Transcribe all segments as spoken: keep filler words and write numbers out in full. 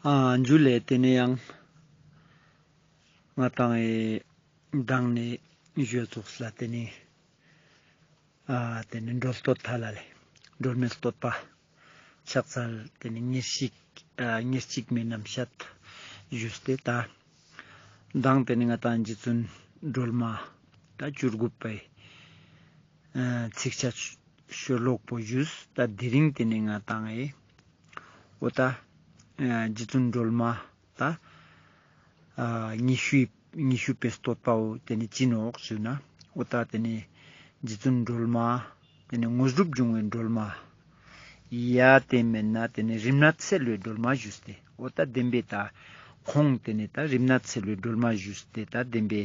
ཨ་འཇུ་ལེ། ཏེ་ནེ་ཡང་ང་ཏང་ཨེ་མདང་ནེ་ཞུ་ཙོགས་ལ་ཏེ་ནེ་ཨ་ཏེ་ནེ་སྒྲོལ་བསྟོད་ཧ་ལ་ལེ། སྒྲོལ་མའི་བསྟོད་པ་ཕྱག་འཚལ་ཏེ་ནེ་ཉེར་གཅིག་ཨ་ཉེར་གཅིག་མའི་རྣམ་བཤད་ཞུས་ཏེ་ད་མདང་ཏེ་ནེ་ང་ཏང་རྗེ་བཙུན་སྒྲོལ་མ་ད་བཅུ་དགུ་པའི་ཨ་ཚིགས་བཅད་ཤོ་ལོག་པོ་ཞུས། ད་དེ་རིང་ཏེ་ནེ་ང་ཏང་ཨེ་འོ་ད་ཨ་རྗེ་བཙུན་སྒྲོལ་མ་ད་ཨ་ཉི་ཤུ་ཉི་ཤུ་པའི་བསྟོད་པའོ། ཏེ་ནེ་ཅི་ནོག་ཞུ་ན་འོ་ད་ཏེ་ནེ་རྗེ་བཙུན་སྒྲོལ་མ་ཏེ་ནེ་དངོས་གྲུབ་འབྱུང་བའི་སྒྲོལ་མ་ཡ་ཏེ་མེན་ན་ཏེ་ནེ་རིམ་གནས་གསལ་བའི་སྒྲོལ་མ་ཞུས་ཏེ་འོ་ད་བདེན་པའི་ད་ཁོང་ཏེ་ནེ་ད་རིམ་གནས་གསལ་བའི་སྒྲོལ་མ་ཞུས་ཏེ་ད་བདེན་པའི་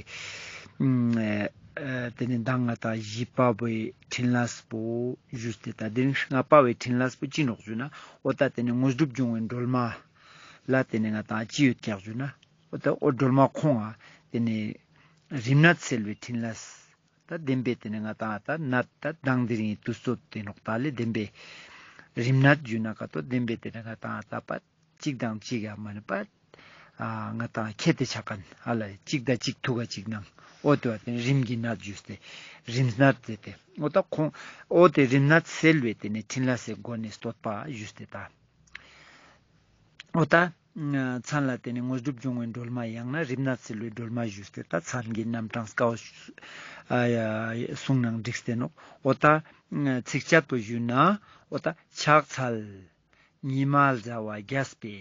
ཨ་ཏེ་ནེ་མདང་ང་ཏང་བཞི་པ་བོའི་ཕྲིན་ལས་པོ་ཞུས་ཏེ་ད་དེ་རིང་ལྔ་པ་བོའི་ཕྲིན་ལས་པོ་ཅི་ནོག་ཞུ་ན་འོ་ད་ཏེ་ནེ་དངོས་གྲུབ་འབྱུང་བའི་སྒྲོལ་མ་ལ་ཏེ་ནེ་ང་ཏང་ཅི་ཡོད་ཀྱག་ཞུ་ན་འོ་ད་འོ་སྒྲོལ་མ་ཁོང་ང་ཏེ་ནེ་རིམ་གནས་གསལ་བའི་ཕྲིན་ལས་ད་བདེན་པའི་ཏེ་ནེ་ང་ཏང་ད་ནད་ད་མདང་དེ་རིང་དུས་ཚོད་ཏེ་ནོག་ད་ལེ། བདེན་པའི་རིམ་གནས་ཞུ་ན་ཀ་ཏོ་བདེན་པའི་ཏེ་ནེ་ང་ཏང་ད་པ་གཅིག་དང་གཅིག་ཡ་མ་ནེ་པ་ཨ་ང་ཏང་ཁྱད་དེ་ཆ་ཁན་ཧ་ལ་ལེ། གཅིག་དང་གཅིག་ཐུག་ག་གཅིག་ནང་འོ་ཏེ་བ་ཏེ་རིམ་གྱིས་གནས་ཞུས་ཏེ་རིམ་གནས་ཏེ་ཏེ་འོ་ད་ཁོང་འོ་ཏེ་རིམ་གནས་གསལ་བའི་ཏེ་ནེ་ཕྲིན་ལས་སི་སྒོ་ནེ་བསྟོད་པ་ཞུས་ཏེ་ད་འོ་ད་མཚན་ལ་ཏེ་ནེ་དངོས་གྲུབ་འབྱུང་བའི་སྒྲོལ་མ་ཡང་ན་རིམ་གནས་གསལ་བའི་སྒྲོལ་མ་ཞུས་ཏེ་ད་མཚན་གྱི་རྣམ་གྲངས་ཀ་བོ་ཨ་ཡ་གསུངས་ནང་འགྲིགས་ཏེ་ནོག། འོ་ད་ཚིགས་བཅད་པོ་ཞུ་ན་འོ་ད་ཕྱག་འཚལ། ཉི་མ་ཟླ་བ་རྒྱས་པའི་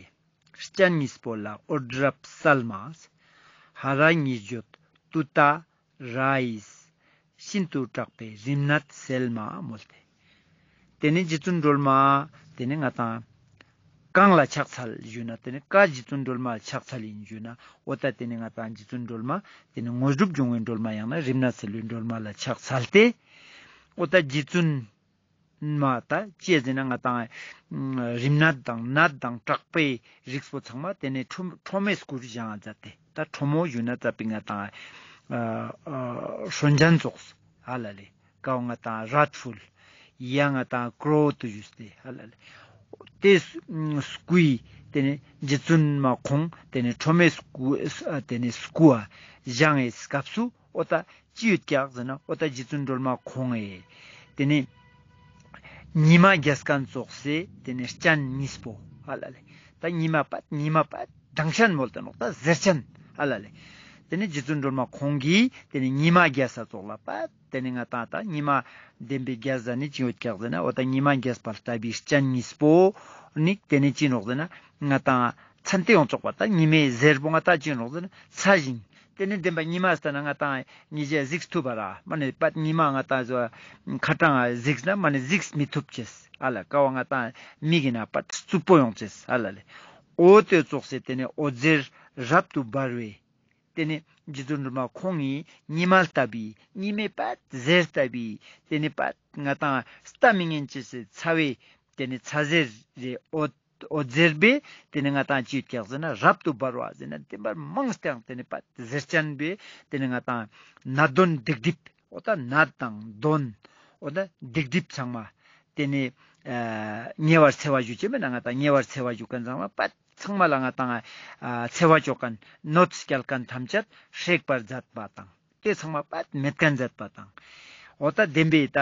སྤྱན་གཉིས་པོ་ལ་འོད་རབ་གསལ་མ། ཧ་ར་གཉིས་བརྗོད་ཏུཏྟཱ་ར་ཡིས་ཤིན་ཏུ་གྲགས་པའི་རིམ་གནས་གསལ་མ་མོལ་ཏེ། ཏེ་ནེ་རྗེ་བཙུན་སྒྲོལ་མ་ཏེ་ནེ་ང་ཏང་གང་ལ་ཕྱག་འཚལ་ཞུ་ན་ཏེ་ནེ་ཀ་རྗེ་བཙུན་སྒྲོལ་མ་ལ་ཕྱག་འཚལ་ཡིན་ཞུ་ན་འོ་ད་ཏེ་ནེ་ང་ཏང་རྗེ་བཙུན་སྒྲོལ་མ་ཏེ་ནེ་དངོས་གྲུབ་འབྱུང་བའི་སྒྲོལ་མ་ཡང་ན་རིམ་གནས་གསལ་བའི་སྒྲོལ་མ་ལ་ཕྱག་འཚལ་ཏེ་འོ་ད་རྗེ་བཙུན་མ་ད་ཅི་ཟེར་ན་ང་ཏང་རིམ་གནས་དང་ནད་དང་དྲག་པོའི་རིགས་པོ་ཚང་མ་ཏེ་ནེ་ཁྲོ་ཁྲོ་མོའི་སྐུར་བཞེངས་མཛད་དེ་ད་ཁྲོ་མོ་ཞུ་ན་ཙ་པིག་ང་ཏང་ཨ་ཨ་སྲོ་འཇམ་ཙོགས་ཧ་ལ་ལེ། ཀ་བོ་ང་ཏང་རེཌ་ཕུལ་ཡ་ང་ཏང་ཀྲོའུ་ཏུ་ཞུས་ཏེ་ཧ་ལ་ལེ། ཏེ་སྐུའི་ཏེ་ནེ་རྗེ་བཙུན་མ་ཁོང་ཏེ་ནེ་ཁྲོ་མོའི་སྐུ་ཨ་ཏེ་ནེ་སྐུ་ཨ་བཞེངས་པའི་སྐབས་སུ་འོ་ད་ཅི་ཡོད་ཀྱག་ཟེར་ན་འོ་ད་རྗེ་བཙུན་སྒྲོལ་མ་ཁོང་ངི་ཏེ་ནེ་ཉི་མ་རྒྱས་ཁན་ཙོགས་སེ་ཏེ་ནེ་སྤྱན་གཉིས་པོ་ཧ་ལ་ལེ། ད་ཉི་མ་པད་ཉི་མ་པད་དྲང་ཅན་མོལ་ཏེ་ནོག་ད་ཟེར་ཅན་ཧ་ལ་ལེ། ཏེ་ནེ་རྗེ་བཙུན་སྒྲོལ་མ་ཁོང་གི་ཏེ་ནེ་ཉི་མ་རྒྱས་ས་ཙོགས་ལ་པད་ཏེ་ནེ་ང་ཏང་ད་ཉི་མ་བདེན་པའི་རྒྱས་ས་ནི་ཅི་ཡོད་ཀྱག་ཟེར་ན་འོ་ད་ཉི་མ་རྒྱས་པ་ལྟ་བུའི་སྤྱན་གཉིས་པོ་ནི་ཏེ་ནེ་ཅི་ནོག་ཟེར་ན་ང་ཏང་ཚན་ཏེ་ཡོང་ཆོག་པ་ད་ཉི་མའི་ཟེར་པོ་ང་ཏང་ཅི་ནོག་ཟེར་ན་ཚ་ཞིང་ཏེ་ནེ་བདེན་པ་ཉི་མ་ལྟ་ན་ང་ཏང་ཉི་ཞའི་གཟིགས་ཐུབ་པ་ར་མ་ནེ་པད་ཉི་མ་ང་ཏང་ཁ་ཏང་གཟིགས་ན་མ་ནེ་གཟིགས་མི་ཐུབ་ཅེས་ཧ་ལ་ཀ་བོ་ང་ཏང་མིག་གི་ནང་པད་རྩུབ་པོ་ཡོང་ཅེས་ཧ་ལ་ལེ། འོ་ཏེ་ཙོགས་སེ་ཏེ་ནེ་འོད་ཟེར་རབ་ཏུ་འབར་བའི་ཏེ་ནེ་རྗེ་བཙུན་སྒྲོལ་མ་ཁོང་ངི་ཉི་མ་ལྟ་བུའི་ཉི་མའི་པད་ཟེར་ལྟ་བུའི་ཏེ་ནེ་པད་ང་ཏང་ལྟ་མི་ཉན་ཅེས་སི་ཚ་བའི་ཏེ་ནེ་ཚ་ཟེར་རེ་འོད་འོད་ཟེར་བས་ཏེ་ནེ་ང་ཏང་ཅི་ཡོད་ཀྱག་ཟེར་ན་རབ་ཏུ་འབར་བ་ཟེར་ན་བདེན་པར་མང་སྟེ་ཡང་ཏེ་ནེ་པད་ཟེར་ཅན་བས་ཏེ་ནེ་ང་ཏང་ནད་གདོན་སྡིག་སྒྲིབ་འོ་ད་ནད་དང་གདོན་འོ་ད་སྡིག་སྒྲིབ་ཚང་མ་ཏེ་ནེ་ཨ་ཉེ་བར་འཚེ་བ་ཞུ་ཅེས་མེད་ན་ང་ཏང་ཉེ་བར་འཚེ་བ་ཞུ་ཁན་ཚང་མ་པད་ཚང་མ་ལ་ང་ཏང་ཨ་འཚེ་བ་ཅོ་ཁན་གནོད་སྐྱལ་ཁན་ཐམས་ཅད་སྲེག་པར་མཛད་པ་དང་། ཏེ་ཚང་མ་པད་མེད་ཁན་མཛད་པ་དང་། འོ་ད་བདེན་པའི་ད་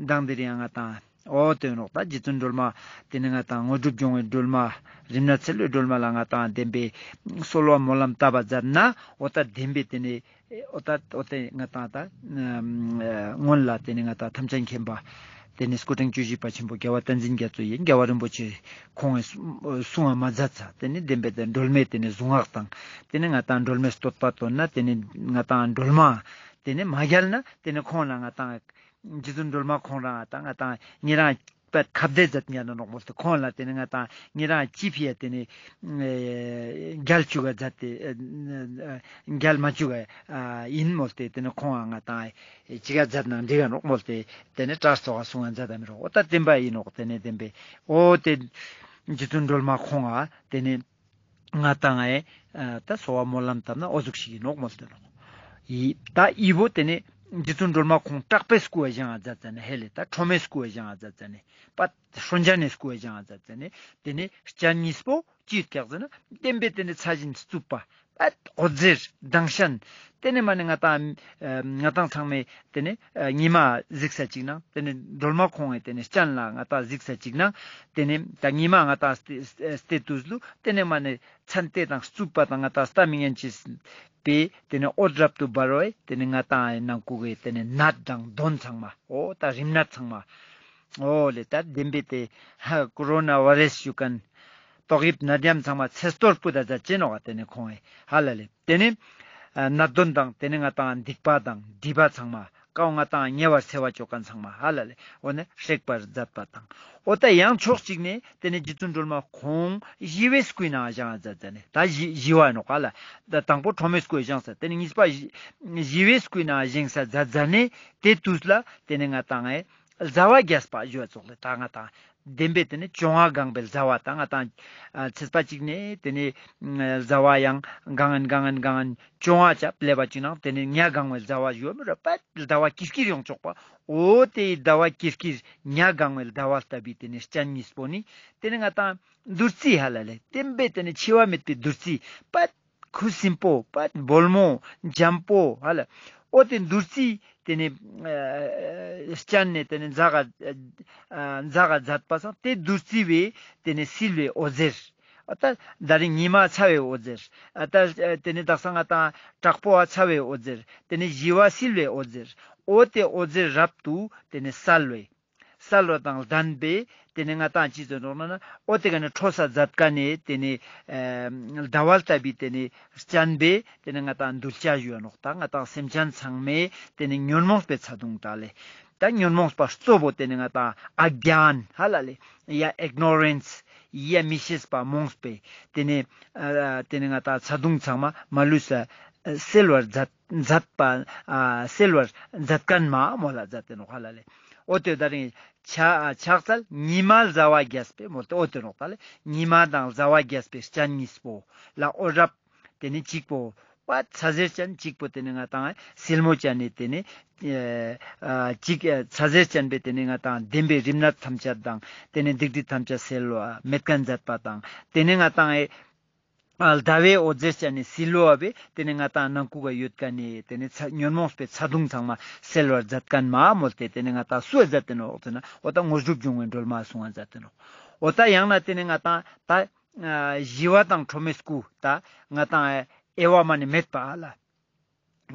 མདང་དེ་རིང་ང་ཏང་འོ་ཏེ་ནོག་ད་རྗེ་བཙུན་སྒྲོལ་མ་ཏེ་ནེ་ང་ཏང་དངོས་གྲུབ་འབྱུང་བའི་སྒྲོལ་མ་རིམ་གནས་གསལ་བའི་སྒྲོལ་མ་ལ་ང་ཏང་བདེན་པའི་གསོལ་བ་སྨོན་ལམ་བཏབ་པ་མཛད་ན་འོ་ད་བདེན་པའི་ཏེ་ནེ་འོ་ད་འོ་ཏེ་ང་ཏང་ད་སྔོན་ལ་ཏེ་ནེ་ང་ཏང་ཐམས་ཅད་མཁྱེན་པ་ཏེ་ནེ་སྐུ་ཕྲེང་བཅུ་བཞི་པ་ཆེན་པོ་རྒྱལ་བ་བསྟན་འཛིན་རྒྱ་མཚོ་ཡིས་རྒྱལ་བ་རིན་པོ་ཆེ་ཁོང་ངི་གསུང་བ་མ་མཛད་ས་ཏེ་ནེ་བདེན་པའི་ཏེ་སྒྲོལ་མའི་ཏེ་ནེ་གཟུངས་སྔགས་དང་ཏེ་ནེ་ང་ཏང་སྒྲོལ་མའི་བསྟོད་པ་བཏོན་ན་ཏེ་ནེ་ང་ཏང་སྒྲོལ་མ་ཏེ་ནེ་མ་རྒྱལ་ན་ཏེ་ནེ་ཁོང་ལ་ང་ཏང་རྗེ་བཙུན་སྒྲོལ་མ་ཁོང་རང་ང་ཏང་ང་ཏང་ཉེ་རང་པད་ཁ་བརྡ་མཛད་ཉན་ནོག་མོལ་ཏེ་ཁོང་ལ་ཏེ་ནེ་ང་ཏང་ཉེ་རང་ཅི་ཕི་ཡ་ཏེ་ནེ་རྒྱལ་ཅུག་ག་མཛད་དེ་རྒྱལ་མ་ཅུག་ག་ཨིན་མོལ་ཏེ་ཏེ་ནེ་ཁོང་ང་ཏང་ཅི་ག་མཛད་ནང་འགྲིག་ག་ནོག་མོལ་ཏེ་ཏེ་ནེ་གྲྭ་ཚོགས་གསུང་ང་མཛད་ད་མི་རོག་འོ་ད་བདེན་པ་ཨིན་ནོག་ཏེ་ནེ་བདེན་པའི་འོ་ཏེ་རྗེ་བཙུན་སྒྲོལ་མ་ཁོང་ང་ཏེ་ནེ་ང་ཏང་ཨེ་ད་གསོལ་བ་སྨོན་ལམ་བཏབ་ན་འོ་ཟུག་ཞིག་ཨིན་ནོག་མོལ་ཏེ་ནོག་ཡི་ད་ཡི་བོ་ཏེ་ནེ་ རྗེ་བཙུན་སྒྲོལ་མ་ཁོང་དྲག་པོའི་སྐུ་བ་བཞེངས་ས་མཛད་ཙ་ན་ཧེ་ལེ། ད་ཁྲོ་མོའི་སྐུ་བ་བཞེངས་ས་མཛད་ཙ་ན་པ་ཧྲོ་འཇམ་ནི་སྐུ་བ་བཞེངས་ས་མཛད་ཙ་ན་དེ་ནས་སྤྱན་གཉིས་པོ་ཅི་ཡོད་ཀྱག་ཟེར་ན་བདེན་པའི་དེ་ནས་ཚ་ཞིང་རྩུབ་པ། པ་འོད་ཟེར་མདངས་ཤན། དེ་ནས་མ་ནི་ང་ཏང་ཨ་ང་ཏང་ཚང་མས་དེ་ནས་ཨ་ཉི་མ་གཟིགས་ས་ཅིག་ནང་དེ་ནས་སྒྲོལ་མ་ཁོང་ངི་དེ་ནས་སྤྱན་ལ་ང་ཏང་གཟིགས་ས་ཅིག་ནང་དེ་ནས་ད་ཉི་མ་ང་ཏང་སྟེ་སྟེ་དུས་ལུ་དེ་ནས་མ་ནི་མཚན་དེ་དང་རྩུབ་པ་དང་ང་ཏང་ལྟ་མི་ཉན་ཅེས་པའི་དེ་ནས་འོད་རབ་ཏུ་འབར་བས་དེ་ནས་ང་ཏང་ནང་ཁུག་གི་དེ་ནས་ནད་དང་གདོན་ཚང་མ་འོ་ད་རིམས་ནད་ཚང་མ་འོ་ལེ་ད་བདེན་པའི་དེ་ཧ་ཀོ་རོ་ན་བྷ་རེ་སི་ཞུ་མཁན་ཏོག་དབྱིབས་ནད་ཡམས་ཚང་མ་ཚེ་སྟོར་པོ་ད་མཛད་ཅེས་ནོག་དེ་ནས་ཁོང་ངི་ཧ་ལ་ལེ། དེ་ནས་ཨ་ནད་གདོན་དང་དེ་ནས་ང་ཏང་སྡིག་པ་དང་སྒྲིབ་པ་ཚང་མ་ཀའོ་ང་ཏང་ཉེ་བར་འཚེ་བ་ཅོ་མཁན་ཚང་མ་ཧ་ལ་ལེ། འོ་ནས་བསྲེག་པར་མཛད་པ་དང་། འོ་ད་ཡང་ཕྱོགས་གཅིག་ནས་དེ་ནས་རྗེ་བཙུན་སྒྲོལ་མ་ཁོང་ཞི་བའི་སྐུའི་ནང་བཞེངས་ས་མཛད་ཙ་ན་ད་ཞི་ཞི་བ་ནོག་ཧ་ལ། ད་དང་པོ་ཁྲོ་མོའི་སྐུ་བཞེངས་ས་དེ་ནས་གཉིས་པ་ཞི་ཞི་བའི་སྐུའི་ནང་བཞེངས་ས་མཛད་ཙ་ན་དེ་དུས་ལ་དེ་ནས་ང་ཏང་ཨེ་ཟླ་བ་རྒྱས་པ་ཞུ་བ་ཙོགས་ལེ། ད་ང་ཏང་བདེན་པའི་དེ་ནས་བཅོ་ལྔ་གང་པའི་ཟླ་བ་དང་ང་ཏང་ཨ་ཚེས་པ་གཅིག་ནས་དེ་ནས་ཨ་ཟླ་བ་ཡང་གང་ངན་གང་ངན་གང་ངན་བཅོ་ལྔ་ཆ་ལེབ་པ་ཅིག་ནང་དེ་ནས་ཉ་གང་བའི་ཟླ་བ་ཞུ་བ་མི་ར་པ་ཟླ་བ་ཀིར་ཀིར་ཡོང་ཆོག་པ། འོ་དེ་ཟླ་བ་ཀིར་ཀིར་ཉ་གང་བའི་ཟླ་བ་ལྟ་བུའི་དེ་ནས་སྤྱན་གཉིས་པོ་ནི་དེ་ནས་ང་ཏང་བདུད་རྩི་ཧ་ལ་ལེ། བདེན་པའི་དེ་ནས་འཆི་བ་མེད་པའི་བདུད་རྩི་པ་ཁུ་སིམ་པོ་པ་སྦོལ་མོ་འཇམ་པོ་ཧ་ལ། འོ་དེ་བདུད་རྩི་དེ་ནས་ཨ་སྤྱན་ནས་དེ་ནས་འཛག་ག་ཨ་འཛག་ག་མཛད་པ་སང་དེ་བདུད་རྩི་བས་དེ་ནས་བསིལ་བའི་འོད་ཟེར། ཨ་ད་ད་རིང་ཉི་མ་ཚ་བའི་འོད་ཟེར། ཨ་ད་དེ་ནས་དག་ས་ང་ཏང་དྲག་པོ་ཨ་ཚ་བའི་འོད་ཟེར། དེ་ནས་ཞི་བ་བསིལ་བའི་འོད་ཟེར། འོ་དེ་འོད་ཟེར་རབ་ཏུ་དེ་ནས་གསལ་བའི་གསལ་བ་དང་ལྡན་པའི་དེ་ནས་ང་ཏང་ཅི་ཟེར་ནོག་ན་ན་འོ་དེ་ག་ནས་ཁྲོ་ས་མཛད་མཁན་ནི་དེ་ནས་ཨ་ཟླ་བ་ལྟ་བུའི་དེ་ནས་སྤྱན་པས་དེ་ནས་ང་ཏང་གདུལ་བྱ་ཞུ་བ་ནོག་ད་ང་ཏང་སེམས་ཅན་ཚང་མའི་དེ་ནས་ཉོན་མོངས་པའི་ཚ་གདུང་དག་ལས་ད་ཉོན་མོངས་པ་གཙོ་བོ་དེ་ནས་ང་ཏང་ཨ་གྱཱན་ཧ་ལ་ལེ། ཡ་ཨིག་ནོ་རེནས་ཡ་མི་ཤེས་པ་རྨོངས་པའི་དེ་ནས་ཨ་དེ་ནས་ང་ཏང་ཚ་གདུང་ཚང་མ་མ་ལུས་ས་སེལ་བར་མཛད་མཛད་པ་ཨ་སེལ་བར་མཛད་མཁན་མ་མོལ་ལ་མཛད་དེ་ནོག་ཧ་ལ་ལེ། འོ་དེ་ད་རིང་ཕྱག་ཕྱག་འཚལ་ཉི་མ་ཟླ་བ་རྒྱས་པའི་མོལ་ཏེ་འོ་དེ་ནོག་ད་ལེ། ཉི་མ་དང་ཟླ་བ་རྒྱས་པའི་སྤྱན་གཉིས་པོ་ལ་འོད་རབ་དེ་ནས་གཅིག་པོ་པ་ཚ་ཟེར་ཅན་གཅིག་པོ་དེ་ནས་ང་ཏང་སིལ་མོ་ཅན་ནི་དེ་ནས་ཨ་ཨ་གཅིག་ཨ་ཚ་ཟེར་ཅན་པས་དེ་ནས་ང་ཏང་བདེན་པའི་རིམས་ནད་ཐམས་ཅད་དང་དེ་ནས་སྡིག་སྒྲིབ་ཐམས་ཅད་སེལ་བ་མེད་མཁན་མཛད་པ་དང་དེ་ནས་ང་ཏང་ཨེ། ཨ་ཟླ་བའི་འོད་ཟེར་ཅན་ནི་སིལ་བ་བས་དེ་ནས་ང་ཏང་ནང་ཁུག་ག་ཡོད་མཁན་ནི་དེ་ནས་ཚ་ཉོན་མོངས་པའི་ཚ་གདུང་ཚང་མ་སེལ་བར་མཛད་མཁན་མ་མོལ་ཏེ་དེ་ནས་ང་ཏང་སུ་ཨ་མཛད་དེ་ནོག་ཟེར་ན་འོ་ད་དངོས་གྲུབ་འབྱུང་བའི་སྒྲོལ་མ་གསུང་བ་མཛད་དེ་ནོག་འོ་ད་ཡང་ན་དེ་ནས་ང་ཏང་ད་ཨ་ཞི་བ་དང་ཁྲོ་མོའི་སྐུ་ད་ང་ཏང་ཨ་དབྱེ་བ་མ་ནི་མེད་པ་ཨ་ལ།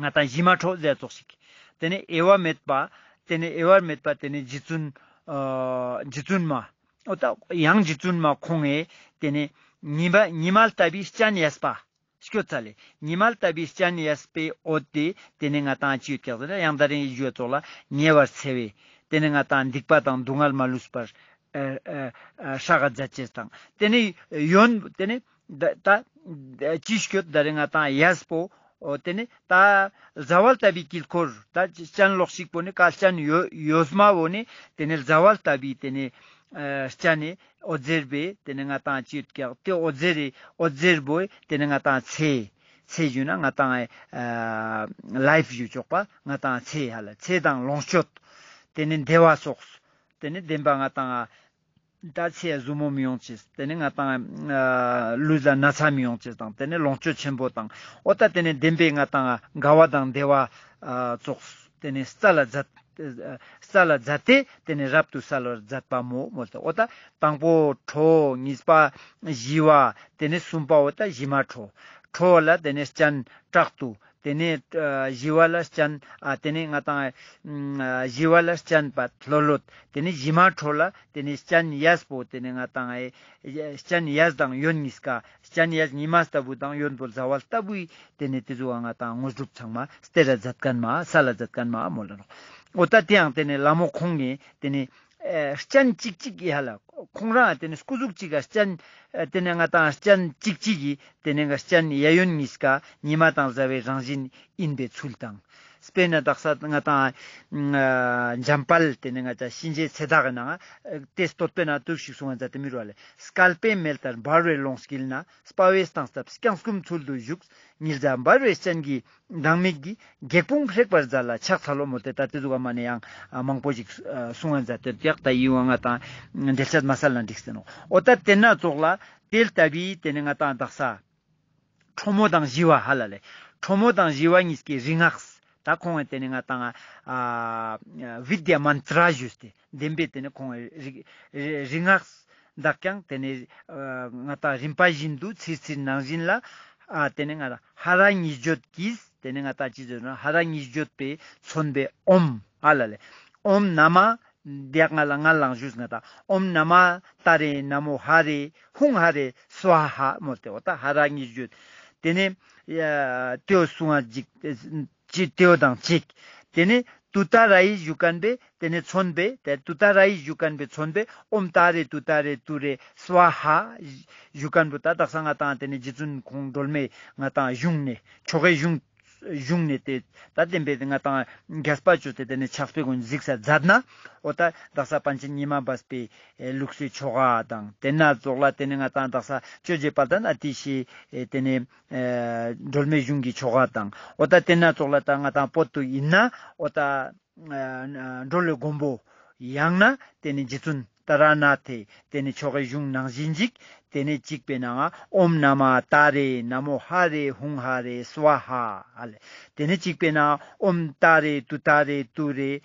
ང་ཏང་ཞི་མ་ཁྲོ་ཟེར་ཙོགས་ཤིག་དེ་ནས་དབྱེ་བ་མེད་པ། དེ་ནས་དབྱེ་བ་མེད་པ་དེ་ནས་རྗེ་བཙུན་ཨ་རྗེ་བཙུན་མ། འོ་ད་ཡང་རྗེ་བཙུན་མ་ཁོང་ངི་དེ་ནས་ཉི་མ་ཉི་མ་ལྟ་བུའི་སྤྱན་གཡས་པ། སྐྱོ་ཚ་ལེ། ཉི་མ་ལྟ་བུའི་སྤྱན་གཡས་པའི་འོད་དེ་དེ་ནས་ང་ཏང་ཅི་ཡོད་ཀྱག་ཟེར་ན་ཡང་ད་རིང་ཞུ་བ་ཙོགས་ལ་ཉེ་བར་འཚེ་བའི་དེ་ནས་ང་ཏང་སྡིག་པ་དང་སྡུག་བསྔལ་མ་ལུས་པར་ཨ་ཨ་ཨ་ཧྲག་ག་མཛད་ཅེས་དང་དེ་ནས་ཡོན་དེ་ནས་ད་ད་ཅི་སྐྱོད་ད་རེ་ང་ཏང་གཡས་པོ། འོ་དེ་ནས་ད་ཟླ་བ་ལྟ་བུའི་དཀྱིལ་འཁོར་ད་སྤྱན་ལོགས་ཤིག་པོ་ནི་ཀ་སྤྱན་གཡོ་གཡོན་མ་བོ་ནི་དེ་ནས་ཟླ་བ་ལྟ་བུའི་དེ་ནས་ཨ་སྤྱན་ནི་འོད་ཟེར་བས་དེ་ནས་ང་ཏང་ཅི་ཡོད་ཀྱག་དེ་འོད་ཟེར་རི་འོད་ཟེར་བོས་དེ་ནས་ང་ཏང་ཚེ་ཚེ་ཞུ་ན་ང་ཏང་ཨ་ལའིཕ་ཞུ་ཆོག་པ་ང་ཏང་ཚེ་ཧ་ལ་ཚེ་དང་ལོངས་སྤྱོད་དེ་ནས་བདེ་བ་སོགས་དེ་ནས་བདེན་པ་ང་ཏང་ཨ། ད་ཚེ་ཟུར་མོ་མི་ཡོང་ཅེས། དེ་ནས་ང་ཏང་ཨ་ལུས་ལ་ན་ཚ་མི་ཡོང་ཅེས་དང་དེ་ནས་ལོངས་སྤྱོད་ཆེན་པོ་དང་འོ་ད་དེ་ནས་བདེན་པའི་ང་ཏང་དགའ་བ་དང་བདེ་བ་ཨ་ཙོགས་དེ་ནས་རྩ་ལ་མཛད་རྩ་ལ་མཛད་དེ་དེ་ནས་རབ་ཏུ་གསལ་བར་མཛད་པ་མོ་མོལ་ཏེ་འོ་ད་དང་པོ་ཁྲོ། གཉིས་པ་ཞི་བ། དེ་ནས་གསུམ་པ་འོ་ད་ཞི་མ་ཁྲོ། ཁྲོ་ལ་དེ་ནས་སྤྱན་དྲག་ཏུ། དེ་ནས་ཨ་ཞི་བ་ལ་སྤྱན་ཨ་དེ་ནས་ང་ཏང་ཨ་ཞི་བ་ལ་སྤྱན་པ་ལྷོད་ལྷོད། དེ་ནས་ཞི་མ་ཁྲོ་ལ་དེ་ནས་སྤྱན་གཡས་པོ་དེ་ནས་ང་ཏང་ཨེ་སྤྱན་གཡས་དང་གཡོན་གཉིས་ཀ་སྤྱན་གཡས་ཉི་མ་ལྟ་བུ་དང་གཡོན་པོ་ཟླ་བ་ལྟ་བུའི་དེ་ནས་དེ་ཟུག་ང་ཏང་དངོས་གྲུབ་ཚང་མ་སྟེར་ར་མཛད་མཁན་མ་སལ་ལ་མཛད་མཁན་མ་མོལ་ལ་ནོག་འོ་ད་དེའང་དེ་ནས་ལྷ་མོ་ཁོང་གིས་དེ་ནས་ཨེ་སྤྱན་གཅིག་གཅིག་ཡ་ལ་ཁོང་རང་དེ་ནས་སྐུ་གཟུགས་གཅིག་ག་སྤྱན་ཨེ་དེ་ནས་ང་ཏང་སྤྱན་གཅིག་གཅིག་གིས་དེ་ནས་ང་སྤྱན་གཡས་གཡོན་གཉིས་ཀ་ཉི་མ་དང་ཟླ་བའི་རང་བཞིན་ཡིན་པའི་ཚུལ་དང་ དཔེར་ན་དག་ས་ང་ཏང་འཇམ་དཔལ་ཏེ་ནེ་ང་ཏང་གཤིན་རྗེ་ཚེ་བདག་གི་ནང་ང་ཏེ་བསྟོད་པའི་ནང་དུ་ཞིག་གསུངས་པ་མཛད་དེ་མི་རུ་བ་ལེ། སྐལ་པའི་མེ་ལྟར་འབར་བའི་ཀློང་དཀྱིལ་ན། དཔའ་བོས་སྟངས་སྟབས་བརྐྱང་བསྐུམ་ཚུལ་དུ་བཞུགས། ཉི་ཟླ་འབར་བའི་སྤྱན་གྱི་མདངས་མིག་གིས། སྒེག་དཔུང་བསྲེག་པར་མཛད་ལ་ཕྱག་འཚལ་ལོ། མོལ་ཏེ་ད་ཏེ་ཟུག་ག་མ་ནེ་ཡང་མང་པོ་ཞིག་གསུངས་པ་མཛད་དེ་ཡག་ད་ཡི་བ་ང་ཏང་འགྲེལ་བཤད་མ་སལ་ན་འགྲིག་སྟེ་ནོག། འོ་ད་ཏེ་ན་ཙོགས་ལ་ཏེ་ལྟ་བུའི་ཏེ་ནེ་ང་ཏང་དག་ས་ཁྲོ་མོ་དང་ཞི་བ་ཧ་ལ་ལེ། ཁྲོ་མོ་དང་ཞི་བ་གཉིས་ཀྱི་རིག་སྔགས། ད་ཁོང་ངི་ཏེ་ནེ་ང་ཏང་ཨ་བི་དྱ་མན་ཏྲ་ཞུས་ཏེ་བདེན་པའི་ཏེ་ནེ་ཁོང་ངི་རིག་རིག་རིག་སྔགས་དག་ཀྱང་ཏེ་ནེ་ཨ་ང་ཏང་རིམ་པ་བཞིན་དུ་ཚིར་ཚིར་ནང་བཞིན་ལ་ཨ་ཏེ་ནེ་ང་ཏང་ཧ་ར་གཉིས་བརྗོད་ཀྱིས་ཏེ་ནེ་ང་ཏང་ཅི་ཟེར་ན་ཧ་ར་གཉིས་བརྗོད་པས་མཚོན་པའི་ཨོམ་ཧ་ལ་ལེ། ཨོམ་ན་མ་དེ་ཡག་ང་ལ་ང་ལ་ལང་ཞུས་ང་ཏང་ཨོམ་ན་མ་ཏཱ་རེ་ན་མོ་ཧ་རེ་ཧུང་ཧ་རེ་སྭཱ་ཧཱ་མོལ་ཏེ་འོ་ད་ཧ་ར་གཉིས་བརྗོད། ཏེ་ནེ་ཡ་ཏེའོ་གསུང་ང་ཅིག་ཅི་ཏེའོ་དང་ཅིག། ཏེ་ནེ་ཏུཏྟཱ་ར་ཡི་ཞུ་ཁན་པེ་ཏེ་ནེ་མཚོན་པེ་ཏེ་ཏུཏྟཱ་ར་ཡི་ཞུ་ཁན་པེ་མཚོན་པེ་ཨོམ་ཏཱ་རེ་ཏུཏྟཱ་རེ་ཏུ་རེ་སྭཱ་ཧཱ་ཞུ་ཁན་པོ་ད་དག་ས་ང་ཏང་ཏེ་ནེ་རྗེ་བཙུན་ཁོང་སྒྲོལ་མའི་ང་ཏང་གཞུང་ནེ་ཆོ་གའི་གཞུང་གཞུང་ནེ་ཏེ་ད་བདེན་པའི་ང་ཏང་རྒྱས་པ་ཅོས་ཏེ་ཏེ་ནེ་ཕྱག་དཔེ་གུན་གཟིགས་ས་མཛད་ན་འོ་ད་དག་ས་པཎ་ཆེན་ཉི་མ་སྦས་པའི་ལུགས་སྲོལ་ཆོ་ག་དང་ཏེ་ན་ཙོགས་ལ་ཏེ་ནེ་ང་ཏང་དག་ས་ཇོ་རྗེ་དཔལ་ལྡན་ཨ་ཏི་ཤའི་ཏེ་ནེ་ཨ་སྒྲོལ་མའི་གཞུང་གི་ཆོ་ག་དང་འོ་ད་ཏེ་ན་ཙོགས་ལ་ད་ང་ཏང་བོད་དུ་ཡིན་ན་འོ་ད་ཨ་སྒྲོལ་བའི་མགོན་པོ་ཡང་ན་ཏེ་ནེ་རྗེ་བཙུན་ཏཱ་ར་ནཱ་ཐའི་ཏེ་ནེ་ཆོ་གའི་གཞུང་ནང་བཞིན་ཅིག་ཏེ་ནེ་གཅིག་པའི་ནང་ང་ཨོམ་ན་མ་ཏཱ་རེ་ན་མོ་ཧ་རེ་ཧུང་ཧ་རེ་སྭཱ་ཧཱ་ཧ་ལེ། ཏེ་ནེ་གཅིག་པའི་ནང་ང་ཨོམ་ཏཱ་རེ་ཏུཏྟཱ་རེ་ཏུ་རེ་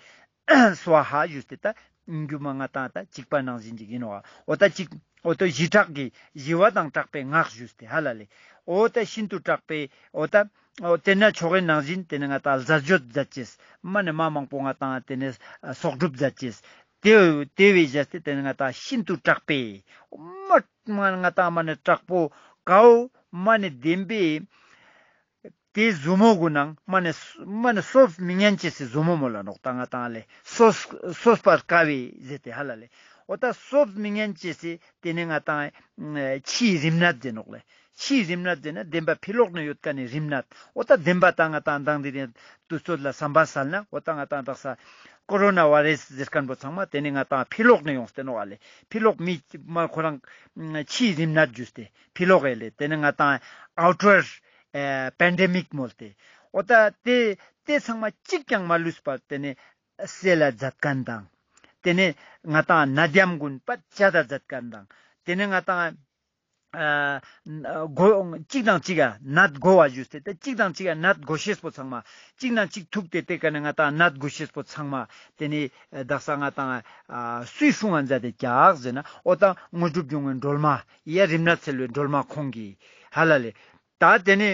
སྭཱ་ཧཱ་ཞུས་ཏེ་ད་རྒྱུ་མ་ང་ཏང་ད་གཅིག་པ་ནང་བཞིན་ཅིག་ཡིན་ནོག། འོ་ད་གཅིག་འོ་ད་ཞི་དྲག་གི་ཞི་བ་དང་དྲག་པོའི་སྔགས་ཞུས་ཏེ་ཧ་ལ་ལེ། འོ་ད་ཤིན་ཏུ་དྲག་པོའི་འོ་ད་འོ་ཏེ་ན་ཆོ་གའི་ནང་བཞིན་ཏེ་ནེ་ང་ཏང་ཟས་སྤྱོད་མཛད་ཅེས་མ་ནེ་མ་མང་པོ་ང་ཏང་ཏེ་ནེ་ཨ་གསོག་སྒྲུབ་མཛད་ཅེས་ཏེ་ཏེ་བས་བཞག་སྟེ་ཏེ་ནེ་ང་ཏང་ཤིན་ཏུ་དྲག་པོའི་མ་མ་ང་ཏང་མ་ནེ་དྲག་པོ་གའོ་མ་ནེ་བདེན་པའི་ཏེ་ཟུར་མོ་གུན་ནང་མ་ནེ་མ་ནེ་གསོབ་མི་ཉན་ཅེས་སི་ཟུར་མོ་མོལ་ལ་ནོག་ད་ང་ཏང་ལེ་གསོ་གསོབ་པར་དཀའ་བའི་ཟེར་ཏེ་ཧ་ལ་ལེ། འོ་ད་གསོབ་མི་ཉན་ཅེས་སི་ཏེ་ནེ་ང་ཏང་ཕྱིའི་རིམས་ནད་ཟེར་ནོག་ལེ། ཕྱིའི་རིམས་ནད་ཟེར་ན་བདེན་པ་ཕི་ལོག་ནེ་ཡོད་ཁན་ནི་རིམས་ནད། འོ་ད་བདེན་པ་ད་ང་ཏང་མདང་དེ་རིང་དུས་ཚོད་ལ་བསམ་པ་སལ་ན་འོ་ད་ང་ཏང་དག་ས་ཀོ་རོ་ན་བྷ་རེ་སི་ཟེར་ཁན་པོ་ཚང་མ་ཏེ་ནེ་ང་ཏང་ཕི་ལོག་ནེ་ཡོངས་ཏེ་ནོག་ཨ་ལེ། ཕི་ལོག་མི་མ་ཁོ་རང་ཕྱིའི་རིམས་ནད་ཞུས་ཏེ་ཕི་ལོག་ཨེ་ལེ། ཏེ་ནེ་ང་ཏང་ཨའུ་ཊར་ཨེ་པེན་ཌེ་མིག་མོལ་ཏེ་འོ་ད་ཏེ་ཏེ་ཚང་མ་གཅིག་ཀྱང་མ་ལུས་པར་ཏེ་ནེ་སེལ་ལ་མཛད་ཁན་དང་ཏེ་ནེ་ང་ཏང་ནད་ཡམས་གུན་པ་ཅད་ད་མཛད་ཁན་དང་ཏེ་ནེ་ང་ཏང་ཨ་གོ་གཅིག་དང་གཅིག་ག་ནད་གོ་བ་ཞུས་ཏེ་ཏེ་གཅིག་དང་གཅིག་ག་ནད་གོ་ཤེས་པོ་ཚང་མ་གཅིག་དང་གཅིག་ཐུག་སྟེ་ཏེ་ཀ་ནེ་ང་ཏང་ནད་གོ་ཤེས་པོ་ཚང་མ་ཏེ་ནེ་དག་ས་ང་ཏང་ཨ་སུའི་སྲུང་ང་མཛད་དེ་ཀྱག་ཟེར་ན་འོ་ད་དངོས་གྲུབ་འབྱུང་བའི་སྒྲོལ་མ་ཡ་རིམས་ནད་སེལ་བའི་སྒྲོལ་མ་ཁོང་གི་ཧ་ལ་ལེ། ད་ཏེ་ནེ་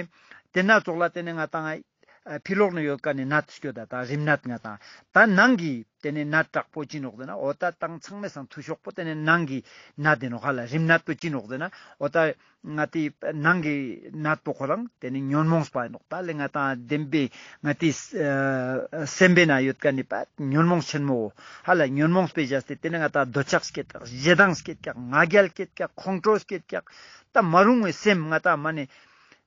ཏེ་ན་ཙོགས་ལ་ཏེ་ནེ་ང་ཏང་ཨ་ཕི་ལོག་ནེ་ཡོད་ཁན་ནི་ནད་སྐྱོད་ད་ད་རིམས་ནད་ང་ཏང་ད་ནང་གི་ཏེ་ནེ་ནད་དྲག་པོ་ཅི་ནོག་ཟེར་ན་འོ་ད་ཏང་ཚང་མའི་སང་ཐུ་ཤོག་པོ་ཏེ་ནེ་ནང་གི་ནད་ཨིན་ནོག་ཧ་ལ། རིམས་ནད་པོ་ཅི་ནོག་ཟེར་ན་འོ་ད་ང་ཏི་ནང་གི་ནད་པོ་ཁོ་རང་ཏེ་ནེ་ཉོན་མོངས་པ་ཨིན་ནོག། ད་ལེ་ང་ཏང་བདེན་པའི་ང་ཏི་ཨ་སེམས་པའི་ནང་ཡོད་ཁན་ནི་པ་ཉོན་མོངས་ཆེན་མོ་ཧ་ལ། ཉོན་མོངས་པའི་བཞག་སྟེ་ཏེ་ནེ་ང་ཏང་འདོད་ཆགས་སྐྱེད་ཀྱག། ཞེ་སྡང་སྐྱེད་ཀྱག། ང་རྒྱལ་སྐྱེད་ཀྱག། ཁོང་ཁྲོ་སྐྱེད་ཀྱག། ད་མ་རུང་བའི་སེམས་ང་ཏང་མ་ནེ་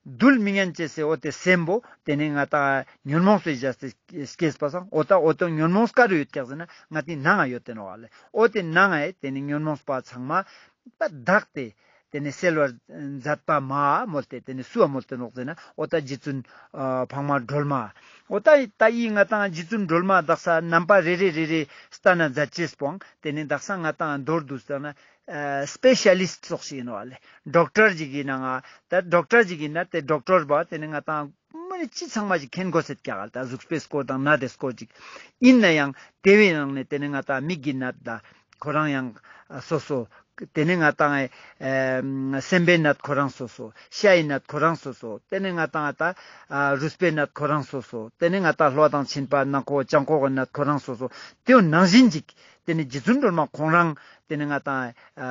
འདུལ་མི་ཉན་ཅེས་སི་འོ་ཏེ་སེམས་པོ་ཏེ་ནེ་ང་ཏང་ཉོན་མོངས་པའི་བཞག་སྟེ་སྐྱེས་པ་སང་འོ་ད་འོ་ཏེ་ཉོན་མོངས་ག་རུ་ཡོད་ཀྱག་ཟེར་ན་ང་ཏི་ནང་ང་ཡོད་དེ་ནོག་ལེ། འོ་ཏེ་ནང་ང་ཏེ་ནེ་ཉོན་མོངས་པ་ཚང་མ་ད་དག་སྟེ་ཏེ་ནེ་སེལ་བར་མཛད་པ་མ་མོལ་ཏེ་ཏེ་ནེ་སུའ་མོལ་ཏེ་ནོག་ཟེར་ན་འོ་ད་རྗེ་བཙུན་ཨ་འཕགས་མ་སྒྲོལ་མ། འོ་ད་ད་ཡི་ང་ཏང་རྗེ་བཙུན་སྒྲོལ་མ་དག་ས་རྣམ་པ་རེ་རེ་རེ་རེ་ལྟ་ན་མཛད་ཅེས་པོའང་ཏེ་ནེ་དག་ས་ང་ཏང་མདོར་བསྡུས་ལྟ་ན་ཨ་སྤེ་ཤ་ལིསྟ་ཙོགས་ཤིག་ཨིན་ནོག་ལེ། ཌོག་ཊར་ཅིག་གི་ནང་ང་ད་ཌོག་ཊར་ཅིག་གི་ནང་ཏེ་ཌོག་ཊར་བ་ཏེ་ནེ་ང་ཏང་མ་ནེ་ཅི་ཚང་མ་ཞིག་མཁྱེན་དགོས་ཟེར་ཀྱག་ལེ། ད་གཟུགས་པོའི་སྐོར་དང་ནད་དེ་སྐོར་ཅིག་ཨིན་ནའང་ཏེ་བའི་ནང་ནེ་ཏེ་ནེ་ང་ཏང་མིག་གི་ནད་ད་ཁོ་རང་ཡང་སོ་སོ། ཏེ་ནེ་ང་ཏང་ཨེ་སེམས་པའི་ནད་ཁོ་རང་སོ་སོ། ཤའི་ནད་ཁོ་རང་སོ་སོ། ཏེ་ནེ་ང་ཏང་ད་ཨ་རུས་པའི་ནད་ཁོ་རང་སོ་སོ། ཏེ་ནེ་ང་ཏང་གློ་དང་མཆིན་པ་ནང་ཁོག་བྱང་ཁོག་གི་ནད་ཁོ་རང་སོ་སོ། ཏེའུ་ནང་བཞིན་ཅིག་ཏེ་ནེ་རྗེ་བཙུན་སྒྲོལ་མ་ཁོང་རང་ཏེ་ནེ་ང་ཏང་ཨ་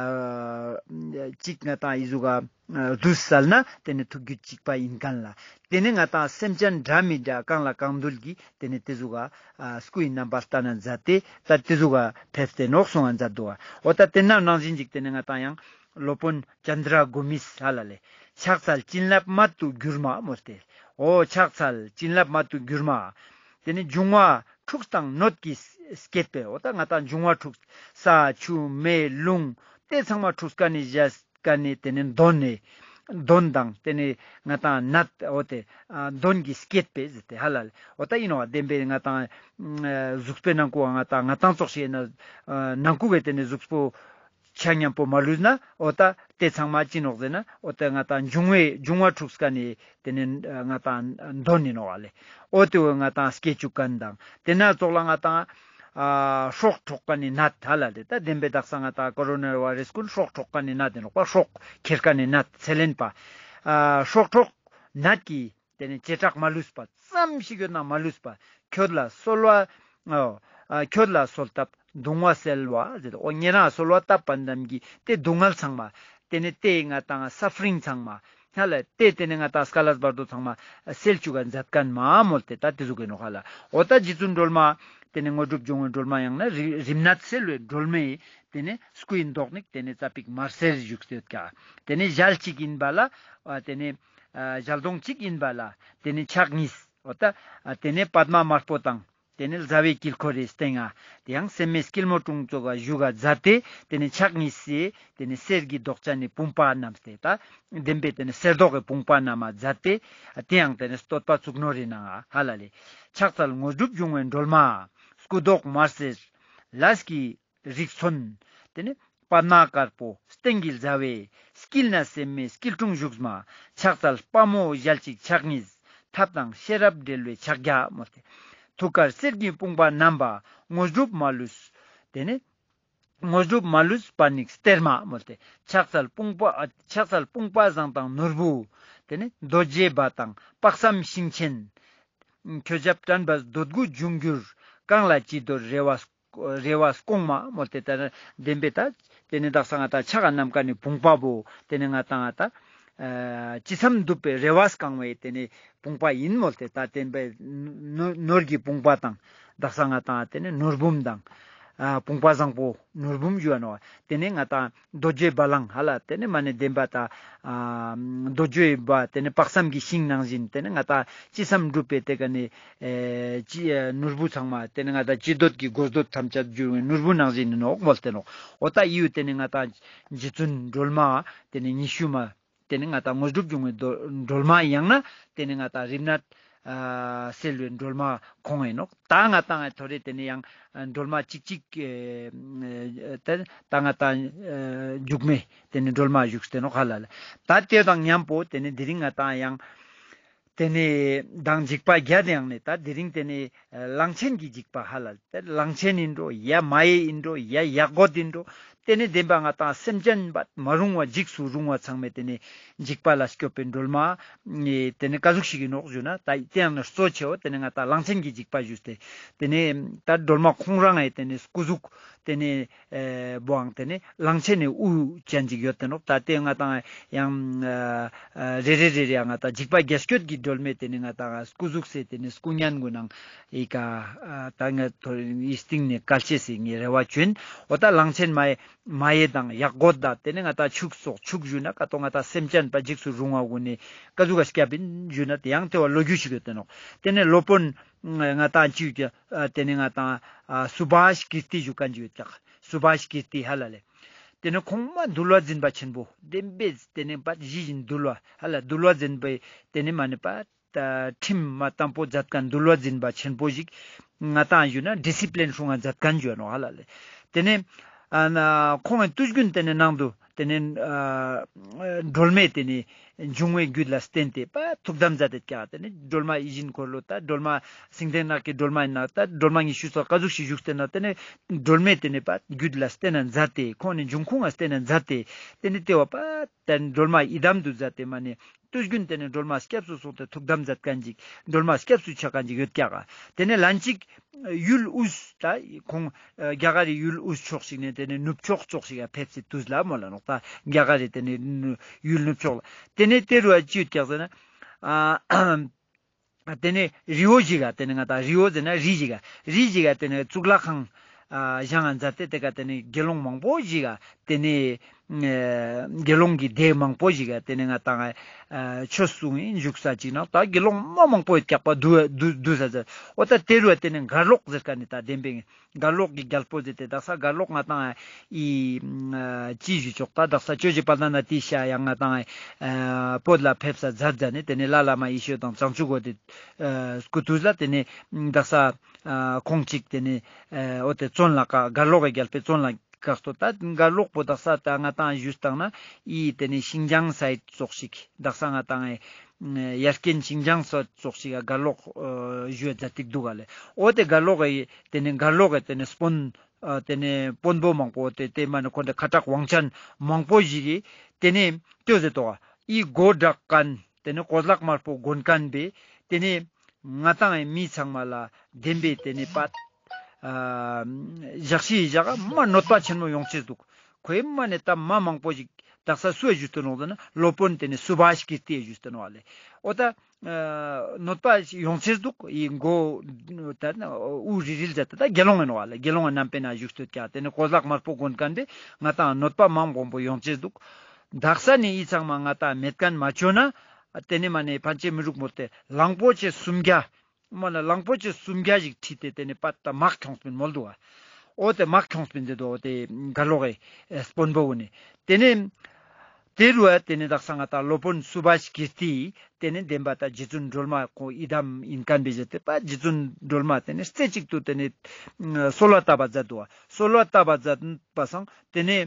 ཅིག་ང་ཏང་ཨི་ཟུག་ག་བསྡུས་སལ་ན་ཏེ་ནེ་ཐུགས་རྒྱུད་གཅིག་པ་ཨིན་ཁན་ལ། ཏེ་ནེ་ང་ཏང་སེམས་ཅན་འདྲ་མི་འདྲ་གང་ལ་གང་འདུལ་གྱི་ཏེ་ནེ་ཏེ་ཟུག་ག་ཨ་སྐུའི་རྣམ་པ་ལྟ་ན་མཛད་དེ་ད་ཏེ་ཟུག་ག་ཕེབས་ཏེ་ནོག་གསུང་ང་མཛད་དུག་ག། འོ་ད་ཏེ་ནང་ནང་བཞིན་ཅིག་ཏེ་ནེ་ང་ཏང་ཡང་སློབ་དཔོན་ཙནྡྲ་གོ་མིས་ཧ་ལ་ལེ། ཕྱག་འཚལ་བྱིན་རླབས་མ་དུ་གྱུར་མ་མོལ་ཏེ། འོ་ཕྱག་འཚལ་བྱིན་རླབས་མ་དུ་གྱུར་མ། ཏེ་ནེ་འབྱུང་བ་དྲུག་དང་ནོད་ཀྱིས་བསྐྱེད་པའི་འོ་ད་ང་ཏང་འབྱུང་བ་དྲུག་ས་ཆུ་མེ་རླུང་ཏེ་ཚང་མ་དྲུག་ཀ་ནེ་བཞག་ཀ་ནེ་ཏེ་ནེ་གདོན་ནེ་གདོན་དང་ཏེ་ནེ་ང་ཏང་ནད་འོ་ཏེ་ཨ་གདོན་གྱིས་བསྐྱེད་པའི་ཟེར་ཏེ་ཧ་ལ་ལེ། འོ་ད་ཨིན་ནོག་བདེན་པའི་ང་ཏང་ཨ་གཟུགས་པོའི་ནང་ཁུ་བ་ང་ཏང་ང་ཏང་ཙོགས་ཤིག་ཨིན་ན་ཨ་ནང་ཁུ་བའི་ཏེ་ནེ་གཟུགས་པོ་ཆ་མཉམ་པོ་མ་ལུས་ན་འོ་ད་ཏེ་ཚང་མ་ཅི་ནོག་ཟེར་ན་འོ་ད་ང་ཏང་འབྱུང་བའི་འབྱུང་བ་དྲུག་ཀ་ནེ་ཏེ་ནེ་ང་ཏང་གདོན་ཨིན་ནོག་ལེ། འོ་ཏེ་བོ་ང་ཏང་སྐྱེ་བཅུག་ཁན་དང་ཏེ་ན་ཙོགས་ལ་ང་ཏང་ཨ་སྲོག་འཕྲོག་ཁན་ནི་ནད་ཧ་ལ་ལེ། ད་བདེན་པའི་དག་ས་ང་ཏང་ཀོ་རོ་ན་བའི་རས་ཀུན་སྲོག་འཕྲོག་ཁན་ནི་ནད་ཨིན་ནོག་པ། སྲོག་ཁྱེར་ཁན་ནི་ནད་ཚེ་ལེན་པ་ཨ་སྲོག་འཕྲོག་ནད་ཀྱི་ཏེ་ནེ་བྱེ་བྲག་མ་ལུས་པ་ཙམ་ཞིག་ཡོད་ན་མ་ལུས་པ། ཁྱོད་ལ་གསོལ་བ་ཨ་ཁྱོད་ལ་གསོལ་བཏབ་གདུང་བ་སེལ་བ་ཟེར། འོ་ཉེ་རང་གསོལ་བ་བཏབ་པ་ནམ་གྱི་ཏེ་སྡུག་བསྔལ་ཚང་མ་ཏེ་ནེ་ཏེ་ང་ཏང་སཕ་རིང་ཚང་མ་ཧ་ལ་ཏེ་ཏེ་ནེ་ང་ཏང་སྐལ་བ་བར་དོ་ཚང་མ་སེལ་བཅུག་ག་མཛད་ཁན་མ་མོལ་ཏེ་ད་ཏེ་ཟུག་ཨིན་ནོག་ཧ་ལ། འོ་ད་རྗེ་བཙུན་སྒྲོལ་མ་ཏེ་ནེ་དངོས་གྲུབ་འབྱུང་བའི་སྒྲོལ་མ་ཡང་ན་རི་རིམས་ནད་སེལ་བའི་སྒྲོལ་མའི་ཏེ་ནེ་སྐུ་ཨིན་མདོག་ནི་ཏེ་ནེ་ཙ་པིག་དམར་སེར་བཞུགས་ཏེ་ཡོད་ཀྱག། ཏེ་ནེ་ཞལ་གཅིག་ཨིན་པ་ལ་ཨ་ཏེ་ནེ་ཨ་ཞལ་གདོང་གཅིག་ཨིན་པ་ལ་ཏེ་ནེ་ཕྱག་གཉིས་འོ་ད་ཨ་ཏེ་ནེ་པདྨ་དམར་པོ་དང་ཏེ་ནེ་ཟླ་བའི་དཀྱིལ་འཁོར་རེ་སྟེང་ང་ཏེ་ཡང་སེམས་མེད་སྐྱིལ་མོ་ཀྲུང་ཙོགས་ཀ་བཞུགས་ག་མཛད་དེ་ཏེ་ནེ་ཕྱག་གཉིས་སེ་ཏེ་ནེ་གསེར་གྱི་མདོག་ཅན་ནི་བུམ་པ་བསྣམས་ཏེ་ད་བདེན་པའི་ཏེ་ནེ་གསེར་མདོག་གི་བུམ་པ་བསྣམས་མཛད་དེ་ཏེ་ཡང་ཏེ་ནེ་བསྟོད་པ་ཚུགས་ནོར་རེ་ནང་ང་ཧ་ལ་ལེ། ཕྱག་འཚལ་དངོས་གྲུབ་འབྱུང་བའི་སྒྲོལ་མ། སྐུ་མདོག་དམར་སེར་ལས་ཀྱི་རིགས་མཚོན། ཏེ་ནེ་པདྨ་དཀར་པོ་སྟེང་གི་ཟླ་བའི་དཀྱིལ་ན་སེམས་མེད་སྐྱིལ་ཀྲུང་བཞུགས་མ། ཕྱག་འཚལ་དཔའ་མོ་ཞལ་གཅིག་ཕྱག་གཉིས། ཐབས་དང་ཤེས་རབ་འབྲེལ་བའི་ཕྱག་རྒྱ་མོལ་ཏེ། ཐུགས་ཀར་གསེར་གྱི་དཔུང་པ་བསྣམས་པ་དངོས་གྲུབ་མ་ལུས། ཏེ་ནེ་དངོས་གྲུབ་མ་ལུས་པ་ནི་སྟེར་མ་མོལ་ཏེ། ཕྱག་འཚལ་དཔུང་པ་ཨ་ཕྱག་འཚལ་དཔུང་པ་བཟང་དང་ནོར་བུ། ཏེ་ནེ་རྡོ་རྗེ་སྦ་དང་དཔག་བསམ་ཤིང་ཆེན། ཁྱོད་ཞབས་དྲན་པ་འདོད་དགུ་འབྱུང་འགྱུར། གང་ལ་ཅི་འདོད་རེ་བ་རེ་བ་སྐོང་མ་མོལ་ཏེ་ད་བདེན་པའི་ད་ཏེ་ནེ་དག་ས་ང་ཏང་ཕྱག་ག་བསྣམས་ཀ་ནེ་བུམ་པ་བོ་ཏེ་ནེ་ང་ཏང་ང་ཏང་ཨ་ཅི་བསམ་འདུན་པའི་རེ་བ་སྐང་བའི་ཏེ་ནེ་བུམ་པ་ཨིན་མོལ་ཏེ་ད་བདེན་པའི་ནོར་ནོར་གྱི་བུམ་པ་དང་དག་ས་ང་ཏང་ཏེ་ནེ་ནོར་བུམ་དང་ཨ་བུམ་པ་བཟང་པོ་ནོར་བུམ་ཞུ་བ་ནོག། ཏེ་ནེ་ང་ཏང་རྡོ་རྗེ་སྦ་གླང་ཧ་ལ་ཏེ་ནེ་མ་ནེ་བདེན་པ་ད་ཨ་རྡོ་རྗེ་སྦ་ཏེ་ནེ་དཔག་བསམ་གྱི་ཤིང་ནང་བཞིན་ཏེ་ནེ་ང་ཏང་ཅི་བསམ་འགྲུབ་པའི་ཏེ་ཀ་ནེ་ཨེ་ཅི་ཨེ་ནོར་བུ་ཚང་མ་ཏེ་ནེ་ང་ཏང་ཅི་འདོད་ཀྱི་དགོས་འདོད་ཐམས་ཅད་འབྱུང་བའི་ནོར་བུ་ནང་བཞིན་ནོག་མོལ་ཏེ་ནོག། འོ་ད་ཨི་ཡུ་ཏེ་ནེ་ང་ཏང་རྗེ་བཙུན་སྒྲོལ་མ་ཏེ་ནེ་ཉི་ཤུ་མ་ཏེ་ནེ་ང་ཏང་དངོས་གྲུབ་འབྱུང་བའི་སྒྲོལ་མ་ཡང་ན་ཏེ་ནེ་ང་ཏང་རིམས་ནད་ཨ་སེལ་བའི་སྒྲོལ་མ་ཁོང་ཨིན་ནོག། ད་ང་ཏང་ཐོ་རེ་ཏེ་ནེ་ཡང་སྒྲོལ་མ་གཅིག་གཅིག་ཨེ་ད་ང་ཏང་ཨེ་མཇུག་མེ་ཏེ་ནེ་སྒྲོལ་མ་བཞུགས་ཏེ་ནོག་ཧ་ལ་ལེ། ད་ཏེ་དང་མཉམ་པོ་ཏེ་ནེ་དེ་རིང་ང་ཏང་ཡང་ཏེ་ནེ་མདང་འཇིགས་པ་བརྒྱད་དེ་ཡང་ནེ་ད་དེ་རིང་ཏེ་ནེ་གླང་ཆེན་གྱི་འཇིགས་པ་ཧ་ལ་ལེ། ད་གླང་ཆེན་ཨིན་འགྲོ་ཡ་མ་ཧེ་ཨིན་འགྲོ་ཡ་ཡག་སྒོ་ཨིན་འགྲོ་ཏེ་ནེ་བདེན་པ་ང་ཏང་སེམས་ཅན་པ་མ་རུང་བ་འཇིགས་སུ་རུང་བ་ཚང་མའི་ཏེ་ནེ་འཇིགས་པ་ལ་སྐྱོབ་པའི་སྒྲོལ་མ་ཏེ་ནེ་ཀ་ཟུག་ཞིག་ཨིན་ནོག་ཞུ་ན་ད་ཏེ་ཡང་ནེ་གཙོ་ཆེ་བོ་ཏེ་ནེ་ང་ཏང་གླང་ཆེན་གྱི་འཇིགས་པ་ཞུས་ཏེ་ཏེ་ནེ་ད་སྒྲོལ་མ་ཁོང་རང་ཨེ་ཏེ་ནེ་སྐུ་གཟུགས་ཏེ་ནེ་ཨེ་བོའང་ཏེ་ནེ་གླང་ཆེན་ནི་དབུ་ཅན་ཅིག་ཡོད་ཏེ་ནོག། ད་ཏེ་ང་ཏང་ཡང་ཨ་རེ་རེ་རེ་རེ་ང་ཏང་འཇིགས་པ་བརྒྱད་སྐྱོད་ཀྱི་སྒྲོལ་མའི་ཏེ་ནེ་ང་ཏང་སྐུ་གཟུགས་སེ་ཏེ་ནེ་སྐུ་བརྙན་གུན་ནང་ཨི་ཀ་ཨ་ད་ང་ཐོ་ཨི་སྟིང་ནེ་ཀལ་ཅེས་སི་ངའི་རེ་བ་བཅོན། འོ་ད་གླང་ཆེན་མ་ཧེ་མ་ཧེ་དང་ཡག་སྒོ་ད་ཏེ་ནེ་ང་ཏང་ཕྱུགས་སོགས་ཕྱུགས་ཞུ་ན་ཀ་ཏོ་ང་ཏང་སེམས་ཅན་པ་འཇིགས་སུ་རུང་བ་གུན་ནི་ཀ་ཟུག་ག་སྐྱབས་ཨིན་ཞུ་ན་ཏེ་ཡང་ཏེ་བོ་ལོ་རྒྱུས་ཤིག་ཡོད་ཏེ་ནོག། ཏེ་ནེ་སློབ་དཔོན་ང་ཏང་ཅི་ཡོད་ཀྱག་ཨ་ཏེ་ནེ་ང་ཏང་ཨ་སུ་བྷཱཤ་ཀིརྟི་ཞུ་ཁན་ཅིག་ཡོད་ཀྱག། སུ་བྷཱཤ་ཀིརྟི་ཧ་ལ་ལེ། ཏེ་ནེ་ཁོང་མ་འདུལ་བ་འཛིན་པ་ཆེན་པོ་བདེན་པའི་ཏེ་ནེ་པ་ཞི་ཞིང་དུལ་བ་ཧ་ལ་འདུལ་བ་འཛིན་པའི་ཏེ་ནེ་མ་ནེ་པ་ད་ཁྲིམས་མ་དམ་པོ་མཛད་ཁན་འདུལ་བ་འཛིན་པ་ཆེན་པོ་ཞིག་ང་ཏང་ཞུ་ན་ཌི་སི་པི་ལིན་སྲུང་ང་མཛད་ཁན་ཞུ་ནོག་ཧ་ལ་ལེ། ཏེ་ནེ་ཨ་ན་ཁོང་ངི་དུས་རྒྱུན་ཏེ་ནེ་ནང་དུ་ཏེ་ནེ་ཨ་སྒྲོལ་མའི་ཏེ་ནེ་འབྱུང་བའི་རྒྱུད་ལ་བརྟེན་ཏེ་པ་ཐུགས་དམ་མཛད་དེ་ཀྱག། ཏེ་ནེ་སྒྲོལ་མ་ཡིད་བཞིན་འཁོར་ལོ་ད་སྒྲོལ་མ་སེང་ལྡེང་ནགས་ཀྱི་སྒྲོལ་མ་ཨིན་ན་ད་སྒྲོལ་མ་ཉི་ཤུ་རྩ་ཀ་ཟུག་ཞིག་བཞུགས་ཏེ་ན་ཏེ་ནེ་སྒྲོལ་མའི་ཏེ་ནེ་པ་རྒྱུད་ལ་བརྟེན་ན་མཛད་དེ་ཁོང་ནི་འབྱུང་ཁུངས་ལ་བརྟེན་ན་མཛད་དེ་ཏེ་ནེ་ཏེ་བོ་པ་ད་སྒྲོལ་མ་ཡི་དམ་དུ་མཛད་དེ་མ་ནེ་དུས་རྒྱུན་ཏེ་ནེ་སྒྲོལ་མ་སྐྱབས་སུ་སོང་སྟེ་ཐུགས་དམ་མཛད་ཁན་ཅིག་སྒྲོལ་མ་སྐྱབས་སུ་ཆ་ཁན་ཅིག་ཡོད་ཀྱག། ཏེ་ནེ་ལན་ཅིག་ཡུལ་དབུས་ད་ཁོང་རྒྱ་གར་རི་ཡུལ་དབུས་ཕྱོགས་ཤིག་ནེ་ཏེ་ནེ་ནུབ་ཕྱོགས་ཙོགས་ཤིག་ག་ཕེབས་སེ་དུས་ལ་མོལ་ལ་ནོག། ད་རྒྱ་གར་རི་ཏེ་ནེ་ཡུལ་ནུབ་ཕྱོགས་ལ་ཏེ་ནེ་ཏེ་རུ་ཅི་ཡོད་ཀྱག་ཟེར་ན་ཨ་ཏེ་ནེ་རི་བོ་ཞིག་ག་ཏེ་ནེ་ང་ཏང་རི་བོ་ཟེར་ན་རི་ཞིག་ག་རི་ཞིག་ག་ཏེ་ནེ་གཙུག་ལག་ཁང་ཨ་བཞེངས་ང་མཛད་དེ་ཏེ་ཀ་ཏེ་ནེ་དགེ་སློང་མང་པོ་ཞིག་ག་ཏེ་ནེ་ དགེ་སློང་གི་སྡེ་མང་པོ་ཞིག་ག་ཏེ་ནེ་ང་ཏང་ཆོས་གསུང་ཡིན་བཞུགས་ས་ཅིག་ནང་ད་དགེ་སློང་མ་མང་པོ་ཡོད་ཀྱག་པ་འདུག་འདུག་འདུག་ས་ཟེར། འོ་ད་ཏེ་རུ་ཏེ་ནེ་གར་ལོག་ཟེར་ཁན་ནི་ད་བདེན་པའི་གར་ལོག་གི་རྒྱལ་པོ་ཟེར་ཏེ་དག་ས་གར་ལོག་ང་ཏང་ཨི་ཅི་ཞུ་ཆོག་ད་དག་ས་ཆོས་ཀྱི་དཔལ་ལྡན་ན་ཏི་ཤ་ཡང་ང་ཏང་ཨི་བོད་ལ་ཕེབས་ས་མཛད་མཛད་ནེ་ཏེ་ནེ་བླ་བླ་མ་ཡེ་ཤེས་དང་བྱང་ཆུབ་འོད་དེ་སྐུ་དུས་ལ་ཏེ་ནེ་དག་ས་ཁོང་ཅིག་ཏེ་ནེ་འོ་ཏེ་བཙོན་ལ་བཀག་གར་ལོག་གི་རྒྱལ་པོའི་བཙོན་ལ་བཀག་སྟོ། ད་གར་ལོག་པོ་དག་ས་ད་ང་ཏང་ཞུས་བཏང་ན་ཨི་ཏེ་ནེ་ཤིང་ཅང་སའིད་ཙོགས་ཤིག་དག་ས་ང་ཏང་ཨི་ཡར་རྐྱེན་ཤིང་ཅང་སའིད་ཙོགས་ཤིག་ག་གར་ལོག་ཞུ་བའི་མཛད་ཏེ་འདུག་ག་ལེ། འོ་ཏེ་གར་ལོག་གི་ཏེ་ནེ་གར་ལོག་གི་ཏེ་ནེ་དཔོན་ཨ་ཏེ་ནེ་དཔོན་པོ་མང་པོ་ཏེ་ཏེ་མ་ནེ་ཁོང་ཏེ་ཁ་དྲག་དབང་ཅན་མང་པོ་ཞིག་གི་ཏེ་ནེ་ལྟོས་ཟེར་ཏོ། ཨི་མགོ་བྲག་མཁན་ཏེ་ནེ་གོས་ལག་དམར་པོ་གོན་མཁན་པའི་ཏེ་ནེ་ང་ཏང་ཨི་མི་ཚང་མ་ལ་བདེན་པའི་ཏེ་ནེ་པ་ཨ་ཞག་ཤི་ཞག་མ་གནོད་པ་ཆེན་མོ་ཡོང་ཅེས་འདུག། ཁོའི་མ་ནེ་ད་མ་མང་པོ་ཞིག་དག་ས་སུ་ཞུས་ཏེ་ནོག་ཟེར་ན་སློབ་དཔོན་ཏེ་ནེ་སུ་བྷཱ་ཤ་ཀིརྟི་ཞུས་ཏེ་ནོག་ལེ། འོ་ད་ཨ་གནོད་པ་ཡོང་ཅེས་འདུག། ཨི་མགོ་ད་ན་དབུ་རིལ་རིལ་མཛད་དེ་ད་དགེ་སློང་ཨིན་ནོག་ལེ། དགེ་སློང་ངི་རྣམ་པའི་ནང་བཞུགས་ཏེ་ཡོད་ཀྱག། ཏེ་ནེ་གོས་ལག་དམར་པོ་གོན་མཁན་པའི་ང་ཏང་གནོད་པ་མང་པོ་ཡོང་ཅེས་འདུག། དག་ས་ནེ་ཨི་ཚང་མ་ང་ཏང་མེད་མཁན་མ་ཅོ་ན་ཏེ་ནེ་མ་ནེ་ཕན་ཆད་མི་རུག་མོལ་ཏེ་གླང་པོ་ཆེ་སུམ་བརྒྱ་མ་ན་གླང་པོ་ཆེ་སུམ་བརྒྱ་ཞིག་ཁྲིད་དེ་ཏེ་ནེ་པ་ད་དམག་ཁྱོངས་པིན་མོལ་འདུག་ག། འོ་ཏེ་དམག་ཁྱོངས་པིན་ཟེར་དོ་ཏེ་གར་ལོག་གི་དཔོན་པོ་བོ་ནི། ཏེ་ནེ་ཏེ་རུ་ཏེ་ནེ་དག་ས་ང་ཏང་སློབ་དཔོན་སུ་བྷཱ་ཤ་ཀིརྟི་ཏེ་ནེ་བདེན་པ་ད་རྗེ་བཙུན་སྒྲོལ་མ་ཁོ་ཡི་དམ་ཨིན་མཁན་པའི་ཟེར་ཏེ་པ་རྗེ་བཙུན་སྒྲོལ་མ་ཏེ་ནེ་རྩེ་གཅིག་ཏུ་ཏེ་ནེ་གསོལ་བ་བཏབ་པ་མཛད་འདུག་ག། གསོལ་བ་བཏབ་པ་མཛད་པ་སང་ཏེ་ནེ་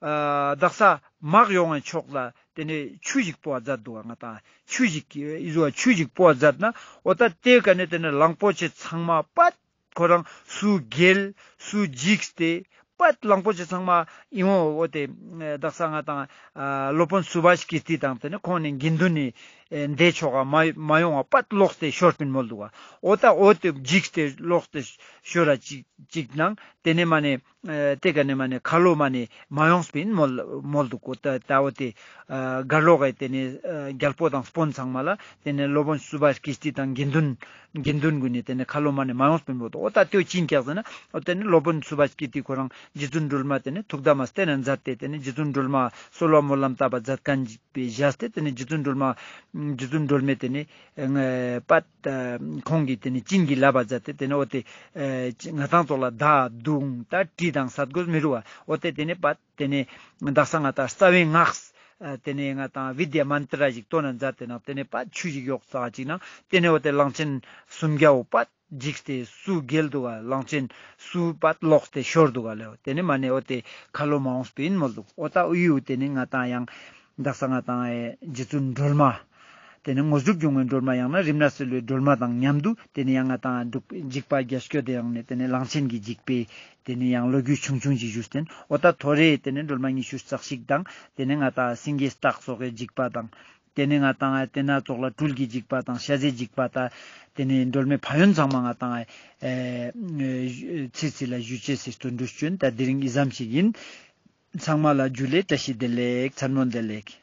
ཨ་དག་ས་དམག་ཡོང་བའི་ཕྱོགས་ལ་ཏེ་ནེ་ཆུ་ཞིག་སྤོ་བ་མཛད་འདུག་ག། ང་ཏང་ཆུ་ཞིག་ཨི་ཟུ་བ་ཆུ་ཞིག་སྤོ་བ་མཛད་ན་འོ་ད་ཏེ་ཀ་ནེ་ཏེ་ནེ་གླང་པོ་ཆེ་ཚང་མ་པད་ཁོ་རང་སུ་རྒྱལ་སུ་འཇིགས་ཏེ་པད་གླང་པོ་ཆེ་ཚང་མ་ཨི་འོ་འོ་ཏེ་དག་ས་ང་ཏང་ཨ་སློབ་དཔོན་སུ་བྷཱ་ཤ་ཀིརྟི་དང་ཏེ་ནེ་ཁོང་ནི་དགེ་འདུན་ནི་ཨེ་འདི་ཕྱོགས་ག་མ་མ་ཡོང་བ་པད་ལོག་སྟེ་ཤོར་པིན་མོལ་འདུག་ག། འོ་ད་འོ་ཏེ་འཇིགས་ཏེ་ལོག་སྟེ་ཤོར་ར་ཅིག་ཅིག་ནང་ཏེ་ནེ་མ་ནེ་ཨ་ཏེ་ཀ་ནེ་མ་ནེ་ཁ་ལོ་མ་ནེ་མ་ཡོངས་པིན་མོལ་མོལ་འདུག་གོ། ད་ད་འོ་ཏེ་ཨ་གར་ལོག་གི་ཏེ་ནེ་ཨ་རྒྱལ་པོ་དང་དཔོན་ཚང་མ་ལ་ཏེ་ནེ་སློབ་དཔོན་སུ་བྷཱ་ཤ་ཀིརྟི་དང་དགེ་འདུན་དགེ་འདུན་གུན་ནི་ཏེ་ནེ་ཁ་ལོ་མ་ནེ་མ་ཡོངས་པིན་མོལ་འདུག། འོ་ད་ཏེ་ཅི་ཨིན་ཀྱག་ཟེར་ན་འོ་ཏེ་ནེ་སློབ་དཔོན་སུ་བྷཱ་ཤ་ཀིརྟི་ཁོ་རང་རྗེ་བཙུན་སྒྲོལ་མ་ཏེ་ནེ་ཐུགས་དམ་མ་བསྟེན་ན་མཛད་དེ་ཏེ་ནེ་རྗེ་བཙུན་སྒྲོལ་མ་གསོལ་བ་སྨོན་ལམ་བཏབ་པ་མཛད་མཁན་ཅིག་པའི་ཞལ་ཏེ་ཏེ་ནེ་རྗེ་བཙུན་སྒྲོལ་མ་རྗེ་བཙུན་སྒྲོལ་མས་ཏེ་ནེ་ཨ་པད་ཨ་ཁོང་གི་ཏེ་ནེ་བྱིན་གྱིས་བརླབས་པ་མཛད་དེ་ཏེ་ནེ་འོ་ཏེ་ཨ་ང་ཏང་ཙོགས་ལ་མདའ་མདུང་ད་གྲི་དང་ས་གོས་མི་རུག་པ། འོ་ཏེ་ཏེ་ནེ་པད་ཏེ་ནེ་དག་ས་ང་ཏང་རྩ་བའི་སྔགས་ཨ་ཏེ་ནེ་ང་ཏང་བི་དྱ་མན་ཏྲ་ཞིག་བཏོན་ན་མཛད་དེ་ནང་ཏེ་ནེ་པད་ཆུ་ཞིག་ཡོག་ཙ་ཅིག་ནང་ཏེ་ནེ་འོ་ཏེ་གླང་ཆེན་སུམ་བརྒྱ་བོ་པད་འཇིགས་ཏེ་སུ་རྒྱལ་འདུག་ག། གླང་ཆེན་སུ་པད་ལོག་སྟེ་ཤོར་འདུག་ག་ལེ། ཏེ་ནེ་མ་ནེ་འོ་ཏེ་ཁ་ལོ་མ་ཡོངས་པིན་མོལ་འདུག། འོ་ད་འུ་ཡུ་ཏེ་ནེ་ང་ཏང་ཡང་དག་ས་ང་ཏང་ཨེ་རྗེ་བཙུན་སྒྲོལ་མ་ཏེ་ནེ་དངོས་གྲུབ་འབྱུང་བའི་སྒྲོལ་མ་ཡང་ན་རིམ་གྲོ་གསལ་བའི་སྒྲོལ་མ་དང་མཉམ་དུ་ཏེ་ནེ་ཡང་ང་ཏང་འཇིགས་པ་བརྒྱད་སྐྱོབ་དེ་ཡང་ནེ་ཏེ་ནེ་གླང་ཆེན་གྱི་འཇིགས་པའི་ཏེ་ནེ་ཡང་ལོ་རྒྱུས་ཆུང་ཆུང་ཅིག་ཞུས་ཏེ་ཨིན། འོ་ད་ཐོ་རེ་ཏེ་ནེ་སྒྲོལ་མ་ཉི་ཤུ་རྩ་གཅིག་དང་ཏེ་ནེ་ང་ཏང་སེང་གེ་སྟག་སོགས་ཀྱི་འཇིགས་པ་དང་། ཏེ་ནེ་ང་ཏང་ཏེ་ན་ཙོགས་ལ་སྦྲུལ་གྱི་འཇིགས་པ་དང་ཤ་ཟའི་འཇིགས་པ་དང་ཏེ་ནེ་སྒྲོལ་མའི་ཕན་ཡོན་ཚང་མ་ང་ཏང་ཨེ་ཚིག་ཚིག་ལ་ཞུ་ཅེས་སི་དོན་དུ་བྱོན། ད་དེ་རིང་འི་ཙམ་ཞིག་ཨིན། ཚང་མ་ལ་ཇུ་ལེ། བཀྲ་ཤིས་བདེ་ལེགས། མཚན་མོ་བདེ་ལེགས།